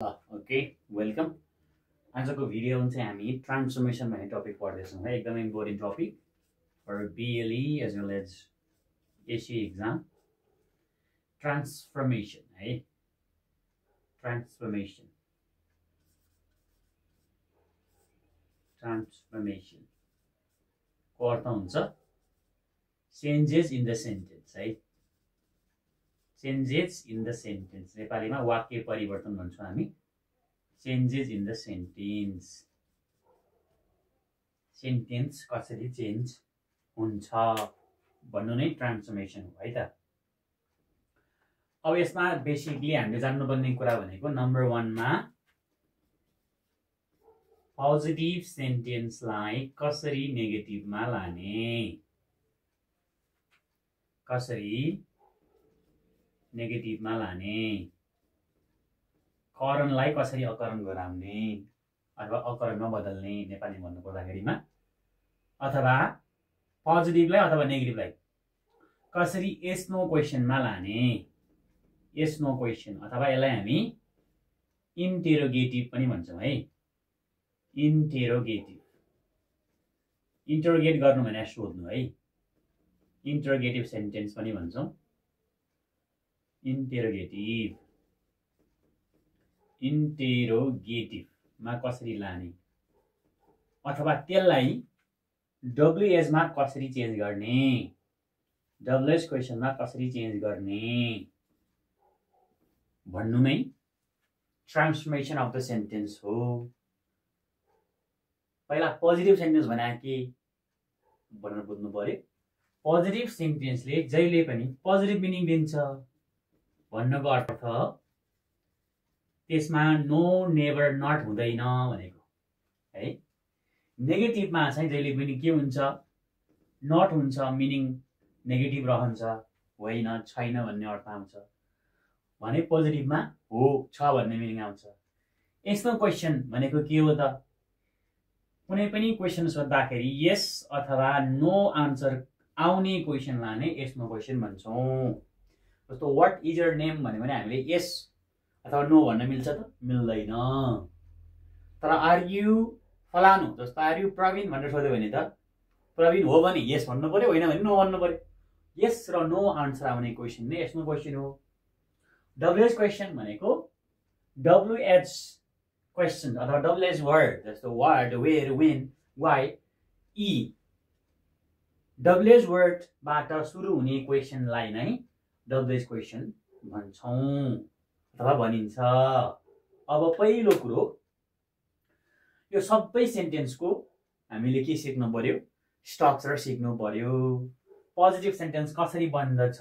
Okay welcome. आजको video चाहिँ हामी ट्रान्सफर्मेसन भन्ने टपिक पढ्दैछौँ है। एकदमै important topic for BLE as well as SEE exam. Transformation है, ट्रान्सफर्मेसन को अर्थ हुन्छ चेन्जेस इन द सेन्टेन्स है। चेन्जेस इन द सेन्टेन्स नेपालीमा वाक्य परिवर्तन भन्छौँ हामी। Changes in the sentence, sentence कसरी चेन्ज हुन्छ भन्नु नै ट्रान्सफर्मेसन हो है त। अब यसमा बेसिकली हामीले जान्नुपर्ने कुरा भनेको नम्बर 1 मा पोजिटिभ सेन्टेन्सलाई कसरी नेगेटिभमा लाने, कसरी नेगेटिभमा लाने, करणलाई कसरी अकरण गराउने अथवा अकरणमा बदल्ने नेपाली भन्नु पर्दाखेरिमा, अथवा पोजिटिभलाई अथवा नेगेटिभलाई कसरी यस नो क्वेसनमा लाने, यस नो क्वेसन अथवा यसलाई हामी इन्टेरोगेटिभ पनि भन्छौँ है। इन्टेरोगेटिभ, इन्टरोगेट गर्नु भने सोध्नु है। इन्टरोगेटिभ सेन्टेन्स पनि भन्छौँ। इन्टेरोगेटिभ, इन्टेरोगेटिभमा कसरी लाने अथवा त्यसलाई डब्लुएच मा कसरी चेन्ज गर्ने, डब्लुएच क्वेसनमा कसरी चेन्ज गर्ने भन्नु नै ट्रान्सफर्मेसन अफ द सेन्टेन्स हो। पहिला पोजिटिभ सेन्टेन्स भने के भनेर बुझ्नु पर्यो। पोजिटिभ सेन्टेन्सले जहिले पनि पोजिटिभ मिनिङ दिन्छ भन्नुको अर्थ त्यसमा नो नेभर नट हुँदैन भनेको है। नेगेटिभमा चाहिँ जहिले पनि के हुन्छ, नट हुन्छ, मिनिङ नेगेटिभ रहन्छ, होइन छैन भन्ने अर्थ आउँछ भने पोजिटिभमा हो छ भन्ने मिनिङ आउँछ। यस्तो क्वेसन भनेको के हो त, कुनै पनि क्वेसन सोद्धाखेरि यस अथवा नो आन्सर आउने क्वेसनलाई नै यस्तो क्वेसन भन्छौँ। जस्तो व्हाट इज योर नेम भन्यो भने हामीले यस अथवा नो भन्न मिल्छ त, मिल्दैन। तर आर यु फलानु, जस्तो आर यु प्रवीण भनेर सोध्यो भने त प्रवीण हो भने यस भन्नु पर्यो, होइन भने नो भन्नु पर्यो। यस र नो आन्सर आउने क्वेसन नै यस्तो क्वेसन हो। डब्लुएच क्वेसन भनेको डब्लुएच क्वेसन अथवा डब्लुएच वर्ड, जस्तो वाट, वेयर, वेन, वाइ, ई डब्लुएच वर्डबाट सुरु हुने क्वेसनलाई नै डब्लुएच क्वेसन भन्छौँ अथवा भनिन्छ। अब पहिलो कुरो, यो सबै सेन्टेन्सको हामीले के सिक्नु पर्यो, स्ट्रक्चर सिक्नु पर्यो। पोजिटिभ सेन्टेन्स कसरी बन्दछ,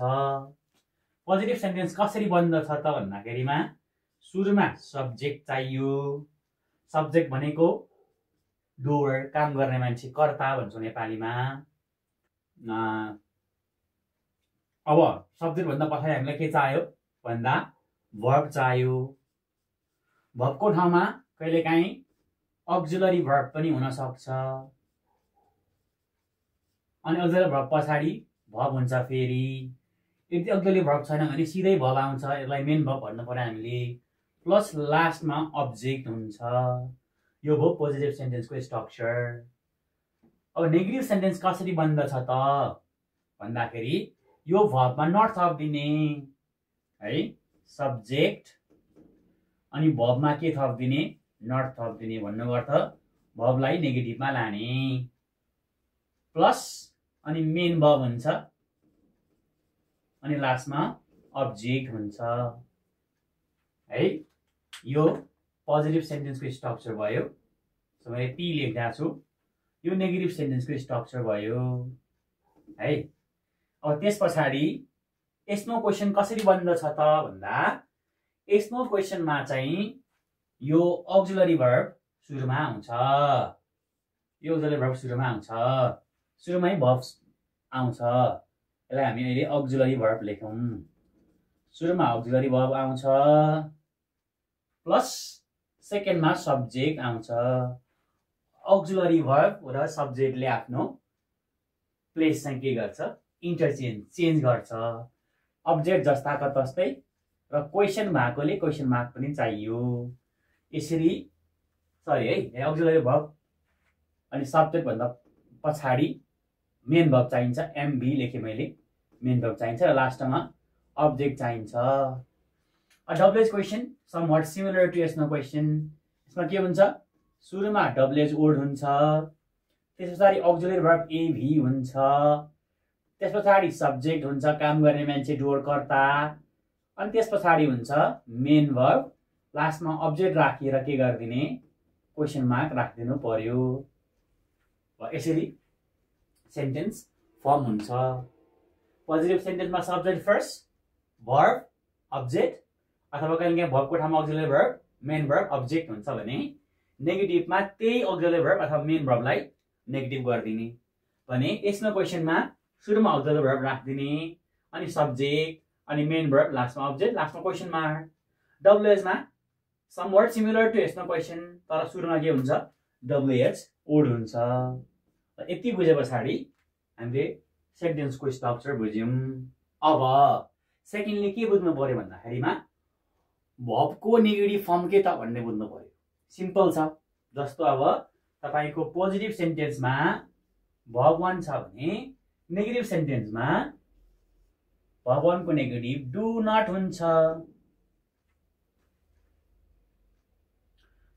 पोजिटिभ सेन्टेन्स कसरी बन्दछ त भन्दाखेरिमा सुरुमा सब्जेक्ट चाहियो। सब्जेक्ट भनेको डुअर, काम गर्ने मान्छे, कर्ता भन्छौँ नेपालीमा। अब सब्जेक्ट भन्दा पछाडि हामीलाई के चाहियो भन्दा भर्ब चाहियो। भर्बको ठाउँमा कहिलेकाहीँ अक्जिलरी भर्ब पनि हुन सक्छ। अनि अक्जिलरी भर्ब पछाडि भर्ब हुन्छ फेरि। यदि अक्जिलरी भर्ब छैन भने सिधै भर्ब आउँछ, यसलाई मेन भर्ब भन्नु पर्यो हामीले। प्लस लास्टमा अब्जेक्ट हुन्छ। यो भयो पोजिटिभ सेन्टेन्सको स्ट्रक्चर। अब नेगेटिभ सेन्टेन्स कसरी बन्दछ त भन्दाखेरि यो भर्बमा नट थपिदिने है, सब्जेक्ट अनि भर्बमा के थपिदिने, नट थपिदिने भन्नुको अर्थ भर्बलाई नेगेटिभमा लाने। प्लस अनि मेन भर्ब हुन्छ अनि लास्टमा अब्जेक्ट हुन्छ है। यो पोजिटिभ सेन्टेन्सको स्ट्रक्चर भयो। सो मैले पी लेख्दा छु, यो नेगेटिभ सेन्टेन्सको स्ट्रक्चर भयो है। अब त्यस पछाडि यस्तो क्वेसन कसरी बन्दछ त भन्दा यस्तो क्वेसनमा चाहिँ यो अक्जिलरी भर्ब सुरुमा आउँछ। यो अक्जिलरी भर्ब सुरुमा आउँछ, सुरुमै भर्ब आउँछ। यसलाई हामी अहिले अक्जिलरी भर्ब लेखौँ। सुरुमा अक्जिलरी भर्ब आउँछ प्लस सेकेन्डमा सब्जेक्ट आउँछ। अक्जिलरी भर्ब र सब्जेक्टले आफ्नो प्लेस चाहिँ के गर्छ, इन्टरचेन्ज, चेन्ज गर्छ। अब्जेक्ट जस्ताको तस्तै र क्वेसन भएकोले क्वेसन मार्क पनि चाहियो। यसरी सरी है अक्सिलरी भर्ब अनि सब्जेक्ट भन्दा पछाडि मेन भर्ब चाहिन्छ एमभी लेखेँ मैले मेन भर्ब चाहिन्छ र लास्टमा अब्जेक्ट चाहिन्छ WH question somewhat similar to yes no question यसमा के हुन्छ सुरुमा डब्लुएच वर्ड हुन्छ त्यस पछाडि अक्सिलरी भर्ब एभी हुन्छ त्यस पछाडि सब्जेक्ट हुन्छ काम गर्ने मान्छे डुअर कर्ता अनि त्यस पछाडि हुन्छ मेन भर्ब लास्टमा अब्जेक्ट राखेर के गरिदिने क्वेसन मार्क राखिदिनु पर्यो यसरी सेन्टेन्स फर्म हुन्छ पोजिटिभ सेन्टेन्समा सब्जेक्ट फर्स्ट भर्ब अब्जेक्ट अथवा कहिलेकाहीँ भर्बको ठाउँमा auxiliary verb main verb object हुन्छ भने नेगेटिभमा त्यही अक्सिलरी भर्ब अथवा मेन भर्बलाई नेगेटिभ गरिदिने भने यसमा क्वेसनमा सुरुमा अक्सिलरी भर्ब राखिदिने अनि सब्जेक्ट अनि मेन भर्ब लास्टमा अब्जेक्ट लास्टमा क्वेसन मार्क डब्लुएचमा समवट सिमिलर टु यसमा क्वेसन तर सुरुमा के हुन्छ डब्लुएच वर्ड हुन्छ यति बुझे पछाडि हामीले सेन्टेन्सको स्ट्रक्चर बुझ्यौं अब सेकेन्डली के बुझ्नु पर्यो भन्दाखेरिमा भर्बको नेगेटिभ फर्म के त भन्ने बुझ्नु पर्यो सिम्पल छ जस्तो अब तपाईको पोजिटिभ सेन्टेन्समा भर्ब 1 छ भने नेगेटिभ सेन्टेन्समा भर्ब 1 को नेगेटिभ डु नट हुन्छ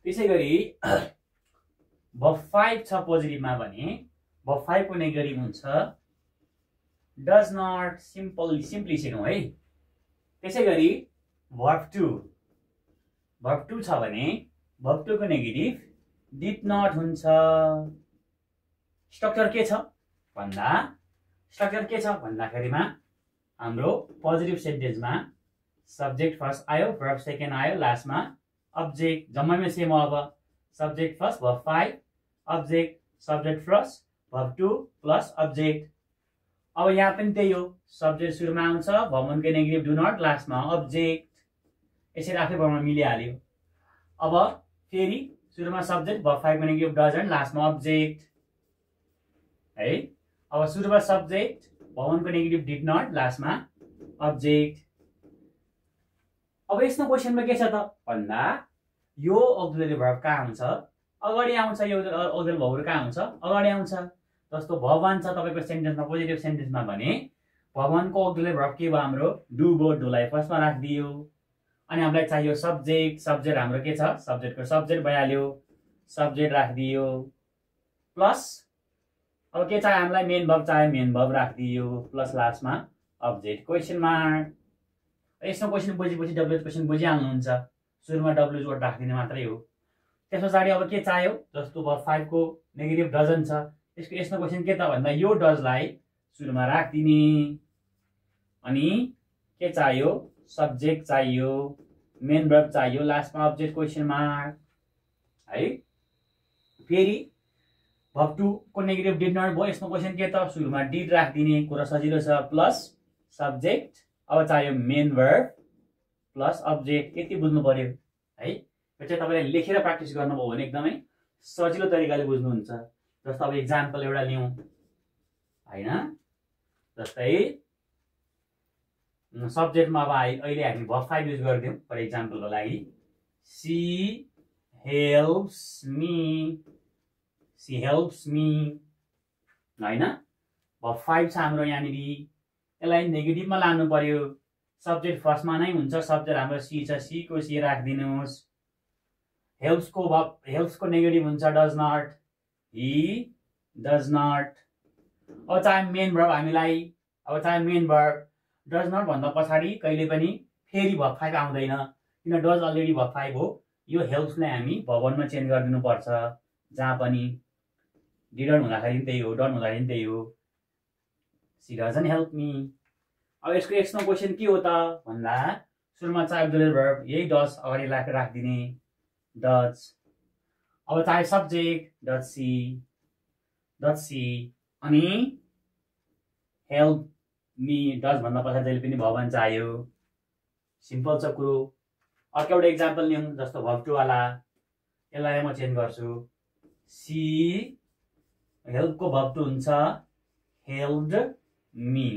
त्यसैगरी भर्ब 5 छ पोजिटिभमा भने भर्ब 5 को नेगेटिभ हुन्छ डज नट सिम्पली सिक्यौं है त्यसैगरी भर्ब 2 छ भने भर्ब 2 को नेगेटिभ डिड नट हुन्छ स्ट्रक्चर के छ भन्दाखेरिमा हाम्रो पोजिटिभ सेन्टेन्समा सब्जेक्ट फर्स्ट आयो भर्ब सेकेन्ड आयो लास्टमा अब्जेक्ट जम्मैमा सेम हो अब subject first verb 5 object subject first verb 2 plus object अब यहाँ पनि त्यही हो सब्जेक्ट सुरुमा आउँछ भर्ब 1 को नेगेटिभ डु नट लास्टमा अब्जेक्ट यसरी आफै भर्बमा मिलिहाल्यो अब फेरि सुरुमा सब्जेक्ट भर्ब 5 को नेगेटिभ डजन्ट लास्टमा अब्जेक्ट है अब सुरुमा सब्जेक्ट भर्ब 1 को नेगेटिभ डिड नट लास्टमा अब्जेक्ट अब यसमा क्वेसनमा के छ त भन्दा यो अक्सिलरी भर्ब कहाँ आउँछ अगाडि आउँछ यो अक्सिलरी भर्बहरु कहाँ आउँछ अगाडि आउँछ जस्तो भर्ब 1 छ तपाईको सेन्टेन्समा पोजिटिभ सेन्टेन्समा भने भर्ब 1 को अक्सिलरी भर्ब के भयो हाम्रो डु भयो डुलाई फर्स्टमा राखिदियो अनि हामीलाई चाहियो सब्जेक्ट हाम्रो के छ सब्जेक्टको सब्जेक्ट भइहाल्यो सब्जेक्ट राखिदियो प्लस अब के चाहियो हामीलाई मेन भर्ब राखिदियो प्लस लास्टमा अब्जेक्ट क्वेसन मार्क यसमा क्वेसन बुझेपछि डब्लुएच क्वेसन बुझिहाल्नुहुन्छ सुरुमा डब्लुएच वर्ड राखिदिने मात्रै हो त्यस पछाडि अब के चाहियो जस्तो भर्ब 5 को नेगेटिभ डजन छ यसमा क्वेसन के त भन्दा यो डजलाई सुरुमा राखिदिने अनि के चाहियो सब्जेक्ट चाहियो मेन भर्ब चाहियो लास्टमा अब्जेक्ट क्वेसन मार्क है फेरि भर्ब 2 को नेगेटिभ डिड नट भयो यसमा क्वेसन के त सुरुमा डिड राखिदिने कुरा सजिलो छ प्लस सब्जेक्ट अब चाहियो मेन भर्ब प्लस अब्जेक्ट यति बुझ्नु पर्यो है यो चाहिँ तपाईले लेखेर प्र्याक्टिस गर्नुभयो भने एकदमै सजिलो तरिकाले बुझ्नुहुन्छ जस्तो अब एक्जाम्पल एउटा लियौं हैन जस्तै सब्जेक्टमा अब अहिले हामी भर्ब 5 युज गर्दियौं फर एक्जाम्पलको लागि सी हेल्प्स मी हैन भर्ब 5 छ हाम्रो यहाँनिर यसलाई नेगेटिभमा लानु पर्यो सब्जेक्ट फर्स्टमा नै हुन्छ सब्जेक्ट हाम्रो सी छ सी को सी राखिदिनुस् हेल्प्स को नेगेटिभ हुन्छ does not he does not अब चाहे मेन भर्ब हामीलाई डज नट भन्दा पछाडि कहिले पनि फेरि भर्ब 5 आउँदैन किन डज अलरेडी भर्ब 5 हो यो हेल्प्सलाई हामी भर्ब 1 मा चेन्ज गरिदिनु पर्छ जहाँ पनि डिडन्ट हुँदाखेरि पनि त्यही हो डन हुँदाखेरि पनि त्यही हो सी डजन्ट हेल्प मी अब यसको एक्सनो क्वेसन के हो त भन्दा सुरुमा चाहिँ अक्सिलरी भर्ब यही डज अगाडि राखिदिने डज अब चाहे सब्जेक्ट डज सी अनि हेल्प मी डज भन्दा पछाडि जहिले पनि भर्ब 1 चाहियो सिम्पल छ कुरो अर्को एउटा एक्जाम्पल लियौं जस्तो भर्ब 2 वाला यसलाई म चेन्ज गर्छु सी हेल्पको भर्ब 2 हुन्छ helped me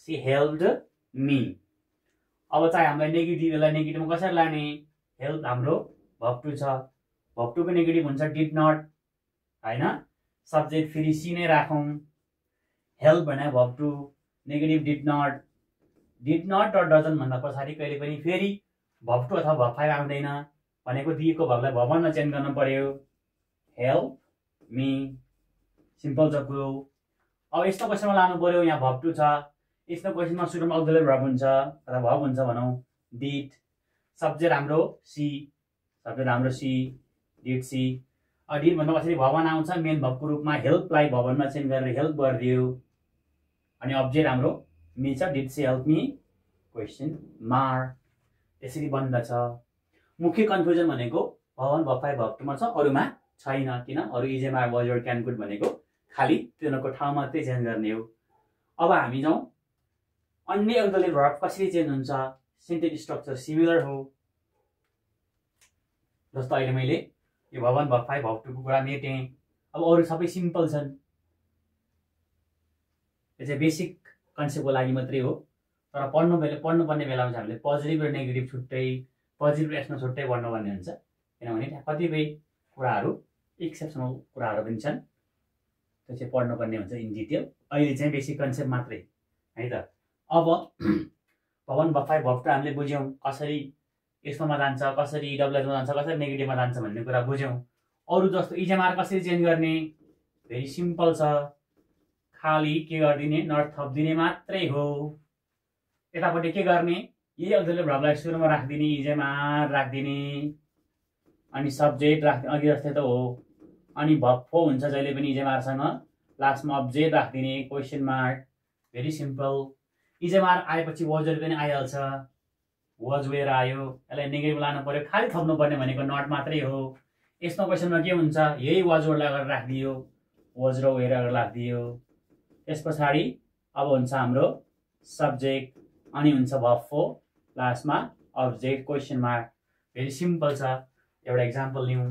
she helped me अब चाहिँ हामीलाई नेगेटिभ यसलाई नेगेटिभमा कसरी लाने हेल्प हाम्रो भर्ब टु छ, भर्ब टुको नेगेटिभ हुन्छ डिड नट हैन, सब्जेक्ट फेरि सी नै राखौँ। हेल्प भने verb two negative did not र डजन्ट भन्दा पछाडि कहिले पनि फेरि भर्ब टु अथवा भर्ब 5 आउँदैन, भनेको दिएको भर्बलाई भर्ब 1 मा चेन्ज गर्नु पर्यो। हेल्प मी, सिम्पल छ कुरो। अब यस्तो क्वेसनमा लानु पर्यो, यहाँ भर्ब टु छ, यस्तो क्वेसनमा सुरुमा अक्सिलरी भर्ब हुन्छ अथवा भर्ब हुन्छ भनौँ, डिड, सब्जेक्ट हाम्रो सी, डिड सी। डिड भन्दा पछाडि भर्ब 1 आउँछ मेन भर्बको रूपमा, हेल्पलाई भर्ब 1 मा चेन्ज गरेर हेल्प गरिदियो, अनि अब्जेक्ट हाम्रो मी छ, did she help me question mark, यसरी बन्दछ। मुख्य कन्फ्युजन भनेको भर्ब 1 भर्ब 5 भर्ब 2 मा छ, अरूमा छैन, किन अरू इजेमा वाज वर क्यान कुड भनेको खाली तिनीहरूको ठाउँ मात्रै चेन्ज गर्ने हो। अब हामी जाउँ अन्य अक्सिलरी भर्ब कसरी चेन्ज हुन्छ, सेन्टेन्स स्ट्रक्चर सिमिलर हो। जस्तो अहिले मैले यो भर्ब 1 भर्ब 5 भर्ब 2 को कुरा मेटेँ, अब अरू सबै सिम्पल छन्। यो चाहिँ बेसिक कन्सेप्टको लागि मात्रै हो, तर पढ्नुपर्ने बेलामा चाहिँ हामीले पोजिटिभ र नेगेटिभ छुट्टै, पोजिटिभ र यसमा छुट्टै पढ्नुपर्ने हुन्छ, किनभने त्यहाँ कतिपय कुराहरू एक्सेप्सनल कुराहरू पनि छन्, त्यो चाहिँ पढ्नुपर्ने हुन्छ इन डिटेल। अहिले चाहिँ बेसिक कन्सेप्ट मात्रै है त। अब भर्ब 1 भर्ब 5 भर्ब 2 हामीले बुझ्यौँ कसरी यसमा जान्छ, कसरी डब्लुएचमा जान्छ, कसरी नेगेटिभमा जान्छ भन्ने कुरा बुझ्यौँ। अरू जस्तो इजेमार कसरी चेन्ज गर्ने, भेरी सिम्पल छ, खाली के गरिदिने, नट थपिदिने मात्रै हो। यतापट्टि के गर्ने, यही अक्सिलरी भर्बलाई सुरुमा राखिदिने, इजेमार राखिदिने, अनि सब्जेक्ट राख्दिने, अघि जस्तै त हो, अनि भर्ब 4 हुन्छ जहिले पनि इजेमारसँग, लास्टमा अब्जेक्ट राखिदिने क्वेसन मार्क, भेरी सिम्पल। इजेमार आएपछि वाजर पनि आइहाल्छ, वाज वेयर आयो, यसलाई नेगेटिभ लानु पर्यो, खाली थप्नु पर्ने भनेको नट मात्रै हो। यस्तो क्वेसनमा के हुन्छ, यही वाज वर्डलाई अगाडि राखिदियो, वाज र वेयर अगाडि राखिदियो, त्यस पछाडि अब हुन्छ हाम्रो सब्जेक्ट, अनि हुन्छ भर्ब 4, लास्टमा object question mark, very simple छ। एउटा एक्जाम्पल लिउँ,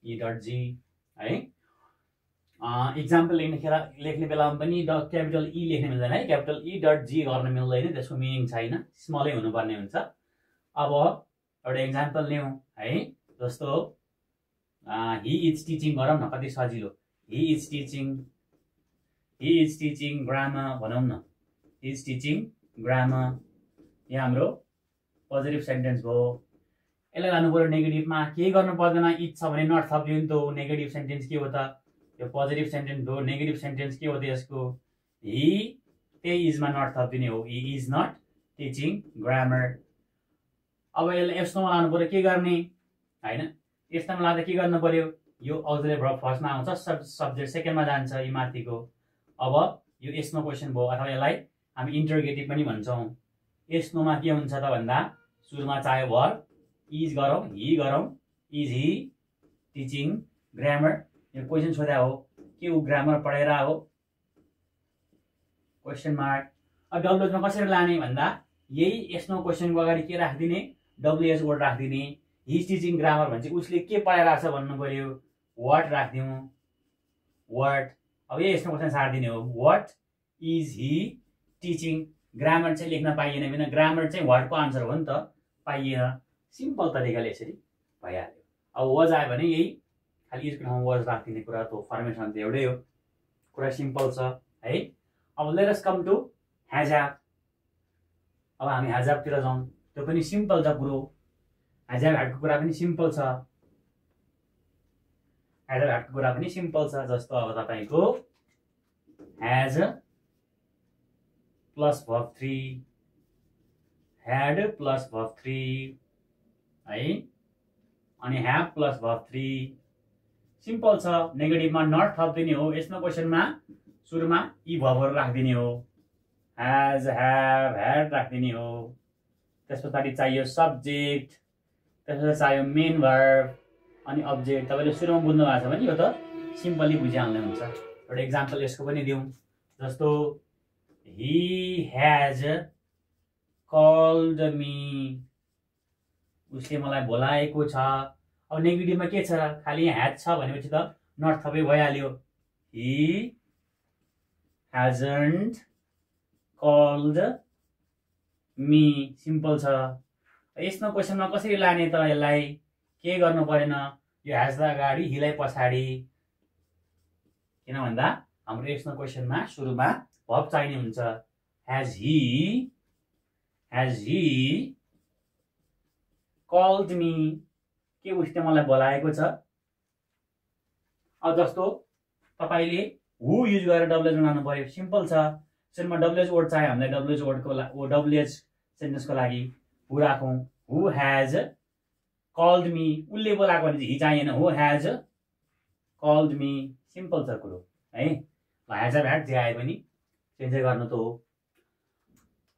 E.G है, इक्जाम्पल लेख्ने बेलामा पनि क्यापिटल ई लेख्ने मिल्दैन है, क्यापिटल E.G गर्न मिल्दैन, त्यसको मिनिङ छैन, स्मलै हुनुपर्ने हुन्छ। अब एउटा एक्जाम्पल लिउँ है, जस्तो हि इज टिचिङ गरौँ न, कति सजिलो, हि इज टिचिङ ग्रामर भनौँ न, हि इज टिचिङ ग्रामर, यहाँ हाम्रो पोजिटिभ सेन्टेन्स भयो। यसलाई लानु पर्यो नेगेटिभमा, केही गर्नु पर्दैन, इज छ भने नट थपिदियो नि त, नेगेटिभ सेन्टेन्स के हो त, यो पोजिटिभ सेन्टेन्स हो, नेगेटिभ सेन्टेन्स के हो त यसको, हि त्यही इजमा नट थपिदिने हो, he is not teaching grammar. अब यसलाई यस्तोमा लानु पर्यो, के गर्ने होइन, यस्तोमा लाँदा के गर्नु पर्यो, यो अक्सिलरी भर्ब फर्स्टमा आउँछ, सब्जेक्ट सेकेन्डमा जान्छ, यी माथिको। अब यो यस्तो क्वेसन भयो, अथवा यसलाई हामी इन्टरोगेटिभ पनि भन्छौँ। यस्तोमा के हुन्छ त भन्दा, सुरुमा चाह्यो भर्ब इज गरौँ, हि गरौँ, इज हि टिचिङ ग्रामर, यो क्वेसन सोधा हो, के ऊ ग्रामर पढाइरा हो, क्वेसन मार्क। अब डब्लुएचमा कसरी लाने भन्दा, यही यस्तो क्वेसनको अगाडि के राखिदिने, डब्लुएच वर्ड राखिदिने, हि इज टिचिङ ग्रामर भन्छ उसले के पढाइरहेको छ भन्नु पर्यो, वाट राखिदिउँ, वाट। अब यस्तो क्वेसन सारिदिने हो, what is he teaching, grammar चाहिँ लेख्न पाइएन, बिना ग्रामर चाहिँ वाटको आन्सर हो नि त, पाइएन, सिम्पल तरिकाले यसरी भइहाल्यो। अब वाज आयो भने यही खालि यसको ठाउँमा वाज राखिदिने कुरा, त फर्मेसन त एउटै हो, कुरा सिम्पल छ है। अब let us come to has have. अब हामी ह्याज ह्याभतिर जाउँ, त्यो पनि सिम्पल छ कुरो, ह्याज ह्याभको कुरा पनि सिम्पल छ, ह्याज ह्याभको कुरा पनि सिम्पल छ। जस्तो अब तपाईँको has plus verb 3, had plus verb 3 है, अनि ह्याभ प्लस भर्ब 3, सिम्पल छ। नेगेटिभमा नट थपिदिने हो, यसमा क्वेसनमा सुरुमा यी भर्बहरू राखिदिने हो, ह्याज ह्याभ ह्याड राखिदिने हो, त्यस पछाडि चाहियो सब्जेक्ट, त्यस पछाडि चाहियो मेन भर्ब, अनि अब्जेक्ट। तपाईँले सुरुमा बुझ्नु भएको छ भने यो त सिम्पली बुझिहाल्ने हुन्छ। एउटा एक्जाम्पल यसको पनि दिउँ, जस्तो ही हैज कॉल्ड मी, उसले मलाई बोलाएको छ। अब नेगेटिभमा के छ, खाली ह्याज छ भनेपछि त नट थपे भइहाल्यो, ही hasn't called me, सिम्पल छ। यस्तो क्वेसनमा कसरी लाने त यसलाई? के गर्नु परेन, यो ह्याजलाई अगाडि हिलाई पछाडि। किन भन्दा हाम्रो यस्तो क्वेसनमा सुरुमा भर्ब चाहिने हुन्छ। Has he called me? के उसले मलाई बोलाएको छ? अब जस्तो तपाईले हु युज गरेर डब्ल्युएच बनाउनु पर्यो, सिम्पल छ। सुरुमा डब्ल्युएच वर्ड चाहियो हामीलाई, डब्ल्युएच वर्डको डब्ल्युएच सेन्टेन्सको लागि हु राखौँ। हु हैज कल्ड मी, उसले बोलाएको भने हि चाहिएन, हु हैज कल्ड मी, सिम्पल छ कुरो है। हैज अ भ्याट जे आए पनि चेन्जै गर्नु त हो।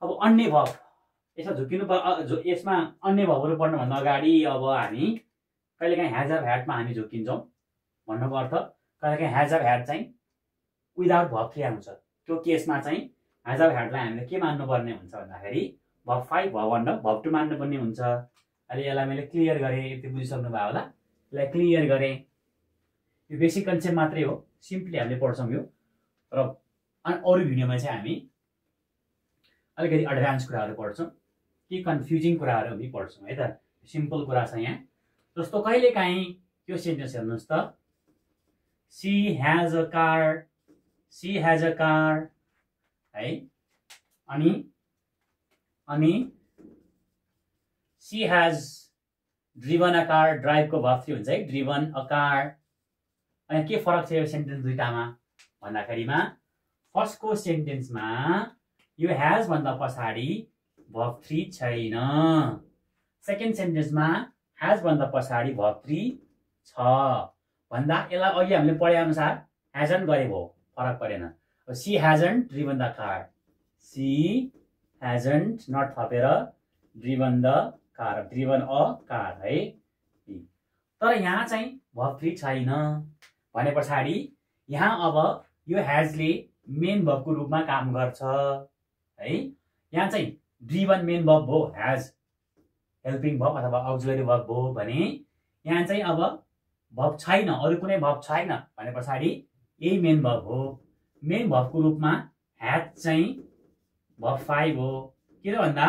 अब अन्य भर्ब यसमा झुकिनु यसमा अन्य भर्बहरू पढ्नुभन्दा अगाडि अब हामी कहिलेकाहीँ ह्याज अ भ्याटमा हामी झुकिन्छौँ। भन्नुको अर्थ कहिलेकाहीँ ह्याज अ भ्याट चाहिँ विदाउट भर्ब 3 आउँछ। त्यो केसमा चाहिँ ह्याज अ भ्याटलाई हामीले के मान्नुपर्ने हुन्छ भन्दाखेरि भर्ब 5 भर्ब 1 र भर्ब 2 मान्नुपर्ने हुन्छ। अहिले यसलाई मैले क्लियर गरेँ, यति बुझिसक्नु भयो होला। यसलाई क्लियर गरेँ, यो बेसिक कन्सेप्ट मात्रै हो, सिम्पली हामीले पढ्छौँ यो। र अरू भिडियोमा चाहिँ हामी अलिकति एडभान्स कुराहरू पढ्छौँ, के कन्फ्युजिङ कुराहरू हामी पढ्छौँ है त। सिम्पल कुरा छ यहाँ। जस्तो कहिलेकाहीँ यो सेन्टेन्स हेर्नुहोस् त, she has a car, she has a car है। अनि she has driven a car, ड्राइभको भर्ब 3 हुन्छ है, ड्रिभन अ कार। अनि के फरक छ यो सेन्टेन्स दुईटामा भन्दाखेरिमा, फर्स्टको सेन्टेन्समा यो हैज भन्दा पछाडि भर्ब 3 छैन। सेकेन्ड सेन्टेन्समा हैज भन्दा पछाडि भर्ब 3 छ भन्दा यसलाई अघि हामीले पढे अनुसार हैजन्ट गरे भयो, फरक परेन। She hasn't driven the car, she hasn't not थपेर driven the car, driven a car है। तर यहाँ चाहिँ भर्ब 3 छैन भने पछाडि यहाँ अब यो हैजले मेन भर्बको रूपमा काम गर्छ है। यहाँ चाहिँ ड्रिभन मेन भर्ब हो, हैज हेल्पिङ भर्ब अथवा अक्सिलरी भर्ब हो भने यहाँ चाहिँ अब भर्ब छैन, अरू कुनै भर्ब छैन भने पछाडि यही मेन भर्ब हो। मेन भर्बको रूपमा ह्याज चाहिँ भर्ब 5 हो। किन भन्दा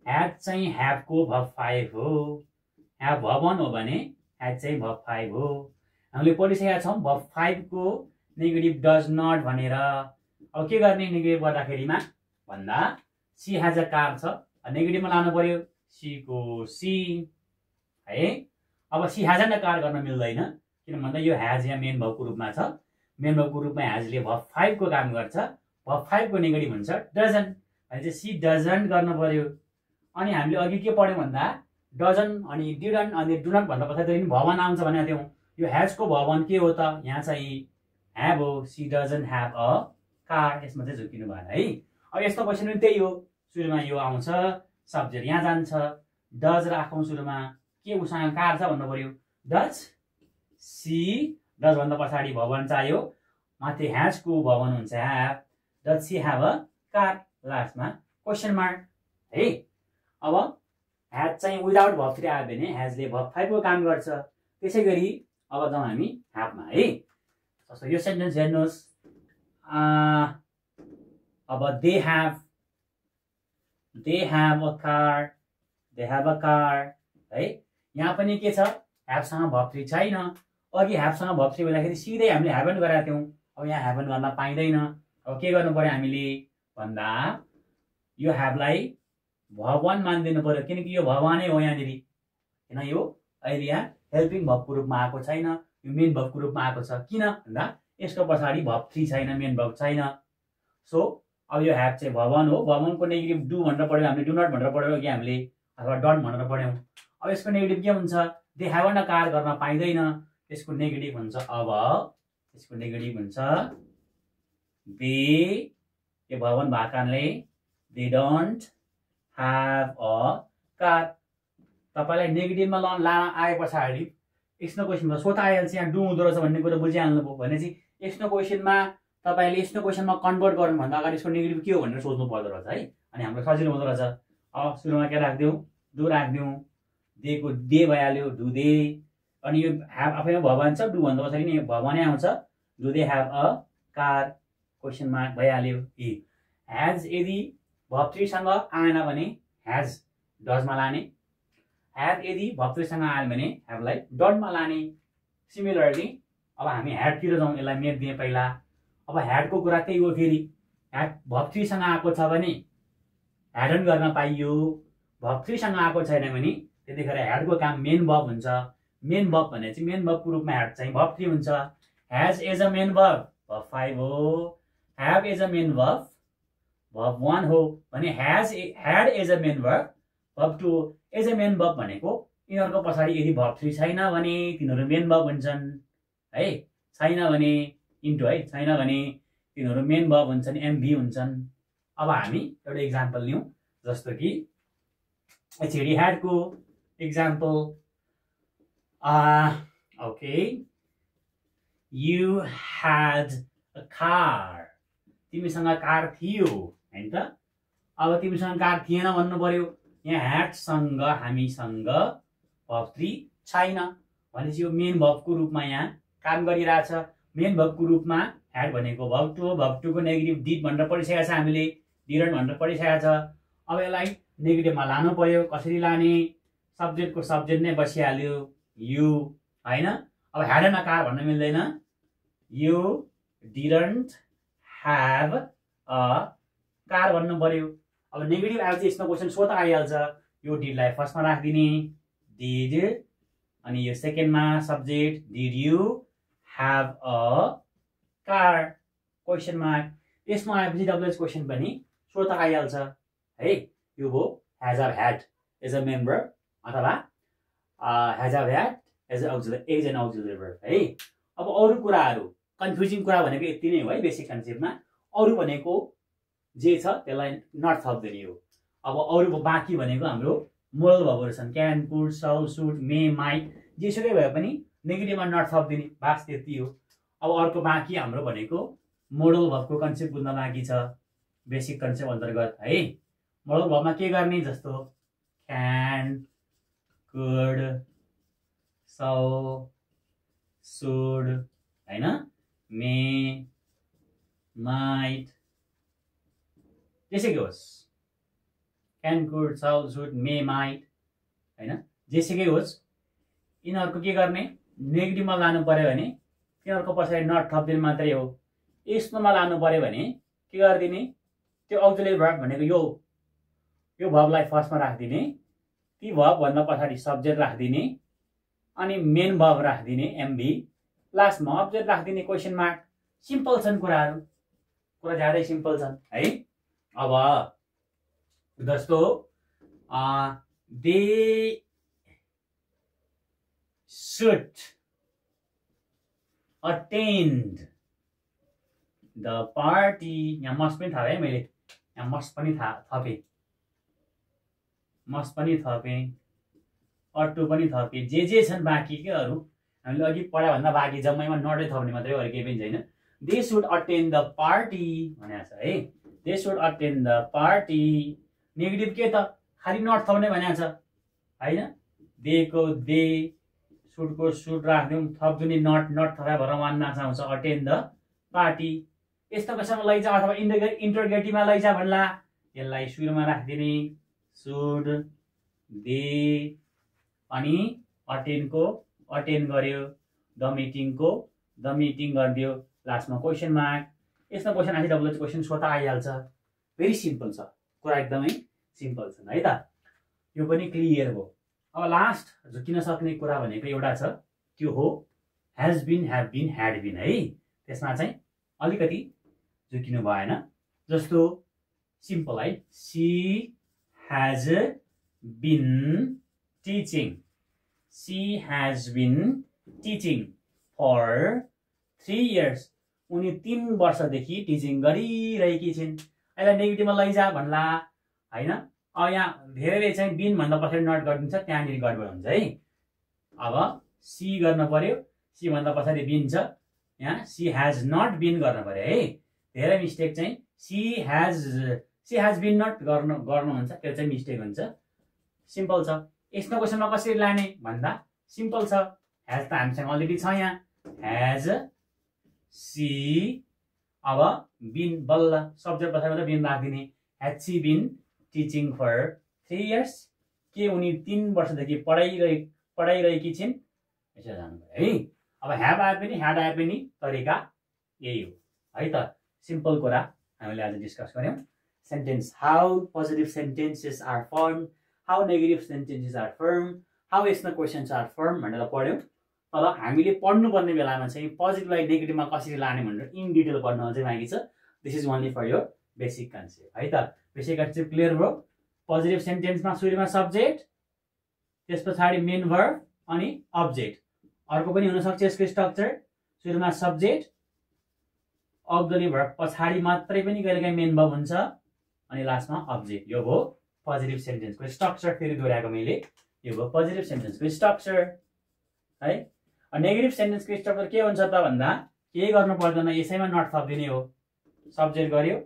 ह्याज चाहिँ ह्याभको भर्ब 5 हो, ह्याभ भर्ब 1 हो भने ह्याज चाहिँ भर्ब 5 हो। हामीले पढिसकेका छौँ भर्ब 5 को नेगेटिभ डज नट भनेर। अब के गर्ने नेगेटिभ गर्दाखेरिमा भन्दा सी हैज अ कार छ, नेगेटिभमा लानु पर्यो सी को सी है। अब सी हैजन्ट अ कार गर्न मिल्दैन, किन भन्दा यो हैज यहाँ मेन भर्बको रूपमा छ। मेन भर्बको रूपमा हैजले भर्ब 5 को काम गर्छ, भर्ब 5 को नेगेटिभ हुन्छ डजन्ट भने चाहिँ सी डजन्ट गर्नु पर्यो। अनि हामीले अघि के पढ्यौँ भन्दा डजन अनि डिडन्ट अनि डु नट भन्दा पछाडि भर्ब 1 आउँछ भनेको थियौँ। यो हैजको भर्ब 1 के हो त, यहाँ चाहिँ ह्याभ हो, C doesn't have a car, यसमा चाहिँ झुकिनु भएन है। अब यस्तो क्वेसन पनि त्यही हो, सुरुमा यो आउँछ सब्जेक्ट यहाँ जान्छ, डज राखौँ सुरुमा, के उसँग कार छ भन्नु पर्यो, डज सी, डज भन्दा पछाडि भर्ब 1 चाहियो, माथि ह्याजको भर्ब 1 हुन्छ have, does she have a car, लास्टमा क्वेसन मार्क है। अब ह्याज चाहिँ विदाउट भर्ब 3 आयो भने ह्याजले भर्ब 5 को काम गर्छ। त्यसै गरी अब जाउँ हामी ह्याभमा है। जस्तो यो सेन्टेन्स हेर्नुहोस्, अब they have a car, they have a car है। यहाँ पनि के छ, ह्याभसँग भर्ब 3 छैन। अघि ह्याभसँग भर्ब 3 हुँदाखेरि सिधै हामीले ह्याभन गराएको थियौँ, अब यहाँ ह्याभन गर्न पाइँदैन। अब के गर्नु पर्यो हामीले भन्दा यो ह्याभलाई भर्ब 1 मानिदिनु पर्यो, किनकि यो भर्ब 1 नै हो यहाँनिर, किन यो अहिले यहाँ हेल्पिङ भर्बको रूपमा आएको छैन, यो मेन भर्बको रूपमा आएको छ। किन भन्दा यसको पछाडि भर्ब 3 छैन, मेन भर्ब छैन। सो अब यो ह्याभ चाहिँ भर्ब 1 हो, भर्ब 1 को नेगेटिभ डु भनेर पढ्यौँ हामीले, डु नट भनेर पढ्यौँ कि हामीले, अथवा डन्ट भनेर पढ्यौँ। अब यसको नेगेटिभ के हुन्छ, दे ह्याभन अ कार गर्न पाइँदैन, यसको नेगेटिभ हुन्छ, अब यसको नेगेटिभ हुन्छ दे, यो भर्ब 1 भएको कारणले they don't have a car. तपाईँलाई नेगेटिभमा आए पछाडि यस्तो क्वेसनमा स्वतः आइहाल्छ, यहाँ डु हुँदो रहेछ भन्ने कुरो बुझिहाल्नु भयो भने चाहिँ यस्तो क्वेसनमा तपाईँले यस्तो क्वेसनमा कन्भर्ट गर्नुभन्दा अगाडि यसको नेगेटिभ के हो भनेर सोच्नु पर्दो रहेछ है। अनि हाम्रो सजिलो हुँदो रहेछ। अब सुरुमा के राखिदिउँ, डु राखिदिउँ, देको दे भइहाल्यो, डु दे। अनि यो ह्याभ आफैमा भर्ब 1 छ, डु भन्दा पछाडि नि भर्ब 1 नै आउँछ, do they have a car, question mark भइहाल्यो। ह्याज यदि भर्ब 3 सँग आएन भने ह्याज डजमा लाने, ह्याड यदि भर्ब 3 सँग आयो भने ह्याडलाई डनमा लाने। सिमिलरली अब हामी ह्याडतिर जाउँ, यसलाई मेट दिएँ पहिला। अब ह्याडको कुरा त्यही हो फेरि, ह्याड भर्ब 3 सँग आएको छ भने ह्याडन गर्न पाइयो, भर्ब 3 सँग आएको छैन भने त्यतिखेर ह्याडको काम मेन भर्ब हुन्छ। मेन भर्ब भने चाहिँ मेन भर्बको रूपमा ह्याड चाहिँ भर्ब 3 हुन्छ। Has as a main verb verb 5 हो। Have as a main verb verb 1 हो भने had as a main verb verb 2 हो। एज अ मेन भर्ब भनेको यिनीहरूको पछाडि यदि भर्ब 3 छैन भने तिनीहरू मेन भर्ब हुन्छन् है। छैन भने इन्टु है, छैन भने तिनीहरू मेन भर्ब हुन्छन्, एमभी हुन्छन्। अब हामी एउटा इक्जाम्पल लिउँ, जस्तो कि एचडी ह्याडको example. Okay, you had a car. तिमीसँग कार थियो हैन त। अब तिमीसँग कार थिएन भन्नु पर्यो। यहाँ ह्याडसँग हामीसँग भर्ब 3 छैन भनेपछि यो मेन भर्बको रूपमा यहाँ काम गरिरहेछ। मेन भर्बको रूपमा ह्याड भनेको भर्ब 2 हो। भर्ब 2 को नेगेटिभ डिड भनेर पढिसकेको छ हामीले, डिडन्ट भनेर पढिसकेको छ। अब यसलाई नेगेटिभमा लानु पर्यो। कसरी लाने? सब्जेक्टको सब्जेक्ट नै बसिहाल्यो यु हैन। अब ह्याड न कार भन्न मिल्दैन। You didn't have a car भन्नु पर्यो। अब नेगेटिभ आएपछि यसमा क्वेसन स्वतः आइहाल्छ। यो डिडलाई फर्स्टमा राखिदिने, डिड, अनि यो सेकेन्डमा subject did you have a car question mark. यसमा आएपछि डब्लुएच क्वेसन पनि स्वतः आइहाल्छ है। यो हो has or had as a main verb अथवा has or had as an auxiliary verb है। अब अरू कुराहरू, कन्फ्युजिङ कुरा भनेको यति नै हो है बेसिक कन्सेप्टमा। अरू भनेको जे छ त्यसलाई नट थपिदिने हो। अब अरू बाँकी भनेको हाम्रो मोडल भर्बहरू छन्, क्यान, कुड, सल, सुड, मे, माइट, जेसुकै भए पनि नेगेटिभमा नट थपिदिने, बास त्यति हो। अब अर्को बाँकी हाम्रो भनेको मोडल भर्बको कन्सेप्ट बुझ्न बाँकी छ, बेसिक कन्सेप्ट अन्तर्गत है। मोडल भर्बमा के गर्ने, जस्तो क्यान, कुड, सल, सुड हैन, मे, माइट, जेसुकै होस्, क्यान, कुड, सल, सुड, मे, माइट हैन, जेसुकै होस्, यिनीहरूको के गर्ने, नेगेटिभमा लानु पर्यो भने तिनीहरूको पछाडि नट थपिदिनु मात्रै हो। यस्तोमा लानु पर्यो भने के गरिदिने, त्यो अक्सिलरी भर्ब भनेको यो भर्बलाई फर्स्टमा राखिदिने, ती भर्बभन्दा पछाडि सब्जेक्ट राखिदिने, अनि मेन भर्ब राखिदिने एमभी, लास्टमा अब्जेक्ट राखिदिने क्वेसन मार्क। सिम्पल छन् कुराहरू, कुरा ज्यादै सिम्पल छन् है। अब जस्तो they should attend the party। यहाँ मस्ट पनि थाहा है मैले, यहाँ मस्ट पनि थपेँ, अटो पनि थपेँ, जे छन् बाँकी के अरू हामीले अघि पढाभन्दा बाँकी जम्मैमा नटै थप्ने मात्रै अरू केही पनि छैन। They should attend the party भनेको छ है। They should attend the party, negative के त, खालि नट थप्ने भनेको छ होइन। देको दे, सुडको सुड राखिदिउँ, थप्दिने नट थपा भएर वान मार्क्स आउँछ। अटेन्ड द पार्टी, यस्तो कसैमा लैजा अथवा इन्टरगेटिभमा लैजा भन्ला, यसलाई सुरुमा राखिदिने सुड, दे, अनि अटेन्डको अटेन्ड गर्यो, द मिटिङको द मिटिङ गरिदियो, लास्टमा क्वेसन मार्क। यस्तो क्वेसन आएपछि डब्लुएच क्वेसन स्वतः आइहाल्छ। भेरी सिम्पल छ, कुरा एकदमै सिम्पल छन् है त। यो पनि क्लियर हो। अब लास्ट झुकिन सक्ने कुरा भनेको एउटा छ, त्यो हो has been, have been, had been है। त्यसमा चाहिँ अलिकति झुकिनु भएन। जस्तो सिम्पल है, she has been teaching, she has been teaching for 3 years। उनी 3 वर्षदेखि टिचिङ गरिरहेकी छिन्। यसलाई नेगेटिभमा लैजा भन्ला होइन। अब यहाँ धेरैले चाहिँ बिन भन्दा पछाडि नट गरिदिन्छ, त्यहाँनिर गडबड हुन्छ है। अब सी गर्न पर्यो, सी भन्दा पछाडि बिन छ, यहाँ सी हेज नट बिन गर्न पर्यो है। धेरै मिस्टेक चाहिँ सी हेज बिन नट गर्नुहुन्छ, त्यो चाहिँ मिस्टेक हुन्छ। सिम्पल छ। यस्तो क्वेसनमा कसरी लाने भन्दा सिम्पल छ। हेज त हामीसँग अलरेडी छ यहाँ, हेज सी, अब बिन बल्ल सब्जेक्ट पछाडि बिन राखिदिने, has she been teaching for 3 years। के उनी 3 वर्षदेखि पढाइरहेकी छिन् यसो जान्नु पर्यो है। अब ह्याभ आए पनि ह्याड आए पनि तरिका यही हो है त। सिम्पल कुरा हामीले आज डिस्कस गर्यौं। Sentence how positive sentences are form, how negative sentences are form, how actional questions are form भनेर पढ्यौं। तर हामीले पढ्नुपर्ने बेलामा चाहिँ पोजिटिभलाई नेगेटिभमा कसरी लाने भनेर इन डिटेल पढ्न अझै बाँकी छ। This is only for your basic concept है त। बेसिक कन्सेप्ट क्लियर भयो। पोजिटिभ सेन्टेन्समा सुरुमा सब्जेक्ट, त्यस पछाडि मेन भर्ब अनि अब्जेक्ट। अर्को पनि हुनसक्छ यसको स्ट्रक्चर, सुरुमा सब्जेक्ट, अक्सिलरी भर्ब पछाडि मात्रै पनि कहिलेकाहीँ मेन भर्ब हुन्छ अनि लास्टमा अब्जेक्ट। यो भयो पोजिटिभ सेन्टेन्सको स्ट्रक्चर। फेरि दोहोऱ्याएको मैले, यो भयो पोजिटिभ सेन्टेन्सको स्ट्रक्चर है। नेगेटिभ सेन्टेन्सको स्ट्रक्चर के हुन्छ त भन्दा केही गर्नु पर्दैन, यसैमा नट थपिदिने हो। सब्जेक्ट गर्यो,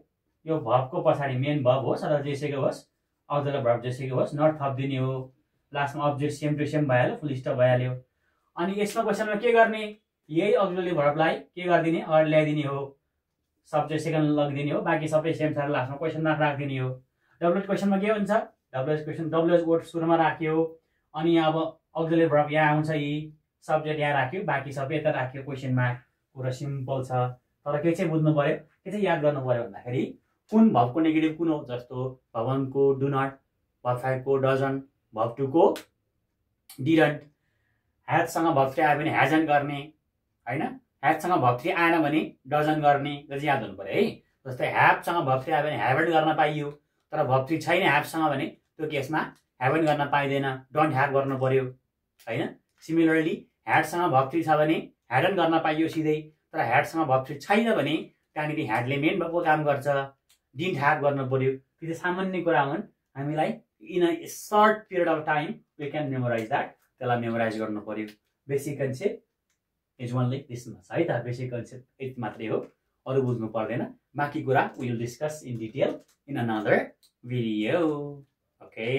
यो भर्बको पछाडि मेन भर्ब होस् अथवा जेसुकै होस्, अक्सिलरी भर्ब जेसुकै होस्, नट थपिदिने हो। लास्टमा अब्जेक्ट सेम टु सेम भइहाल्यो, फुल स्टप भइहाल्यो। अनि यसमा क्वेसनमा के गर्ने, यही अक्सिलरी भर्बलाई के गरिदिने, अगाडि ल्याइदिने हो, सब्जेक्ट सेकेन्ड लगिदिने हो, बाँकी सबै सेम छ। लास्टमा क्वेसन मार्क राखिदिने हो। डब्लुएच क्वेसनमा के हुन्छ, डब्लुएच क्वेसन डब्लुएच वर्ड सुरुमा राख्यो अनि अब अक्सिलरी भर्ब यहाँ आउँछ, यी सब्जेक्ट यहाँ राख्यो, बाँकी सबै यता राख्यो, क्वेसन मार्क। कुरा सिम्पल छ। तर के चाहिँ बुझ्नु पर्यो, के चाहिँ याद गर्नु पर्यो भन्दाखेरि कुन भर्बको नेगेटिभ कुन हो, जस्तो भर्ब 1 को डु नट, भर्ब 5 को डजन्ट, भर्ब 2 को डिडन्ट। ह्याजसँग भर्ब 3 आयो भने ह्याजन्ट गर्ने हैन, ह्याजसँग भर्ब 3 आएन भने डजन्ट गर्ने। यो चाहिँ याद हुनु पर्यो है। जस्तै ह्याभसँग भर्ब 3 आयो भने ह्याभन्ट गर्न पाइयो, तर भर्ब 3 छैन ह्याभसँग भने त्यो केसमा ह्याभन्ट गर्न पाइँदैन, डोन्ट ह्याभ गर्नु पर्यो हैन। सिमिलरली ह्याडसँग भर्ब 3 छ भने ह्याडन्ट गर्न पाइयो सिधै, तर ह्याडसँग भर्ब 3 छैन भने त्यहाँनिर ह्याडले मेन भर्बको काम गर्छ, डिन्ट ह्याभ गर्नु पर्यो। त्यो चाहिँ सामान्य कुरा हुन्। हामीलाई in a short period of time we can memorize that. त्यसलाई मेमोराइज गर्नु पर्यो। Basic concept is only this much है त। बेसिक कन्सेप्ट यति मात्रै हो, अरू बुझ्नु पर्दैन। बाँकी कुरा we will discuss in detail in another video. Okay.